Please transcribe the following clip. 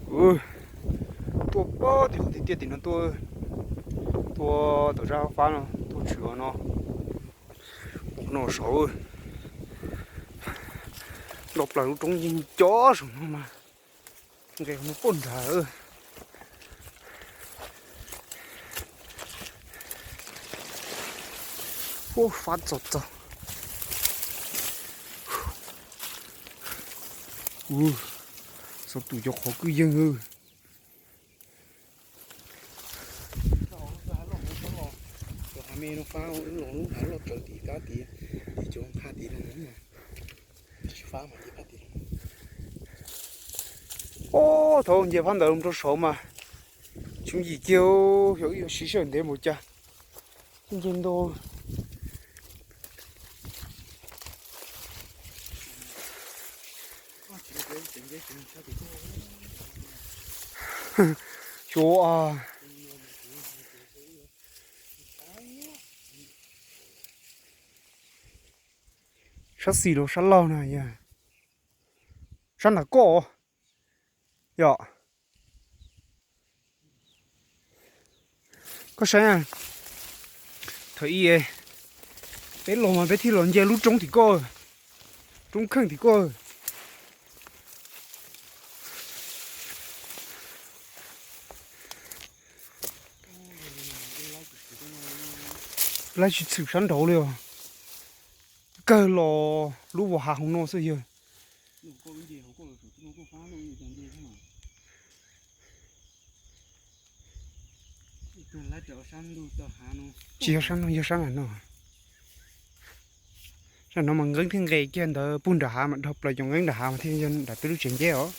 Ub, tuaj pab tim tiaj tim no tuaj, tuaj tom zaj fab no tuaj tshwm no, no saud nto plaws lub roob yeej cov saum no mas nqes mus poj nrad. Ub, fab txog txog. Ub, xov tus cov qhov kwj yeeg. Cov hav me no fab, lub hav loj tsaws tim kab tid, tim cov qha tid no, tsis fab mas nce phab tid. Ob, thaum nce phab ntawd los rau saud mas tsis yim kiag, xyov wb yuav siv sij hawm ntev npaum cas. Nce ntau. Xyov, sab xis los sab laug na yog, sab nram koj yom. Koj saib, thaum ub peb los mas peb thiaj los nce lub roob tim koj, roob kheej tim koj. Laib tsis txhwm sab nraud li os. Kawg los lub vos hav hauv no xwb yog. Tsis yog sab no, yog sab nram no. Sab no mas nqeeb thiaj nqes kiag ntawd puag nram hav mas dhau plaws cov nqeeb nram hav mas thiaj yog nram peb lub tsev nceb os.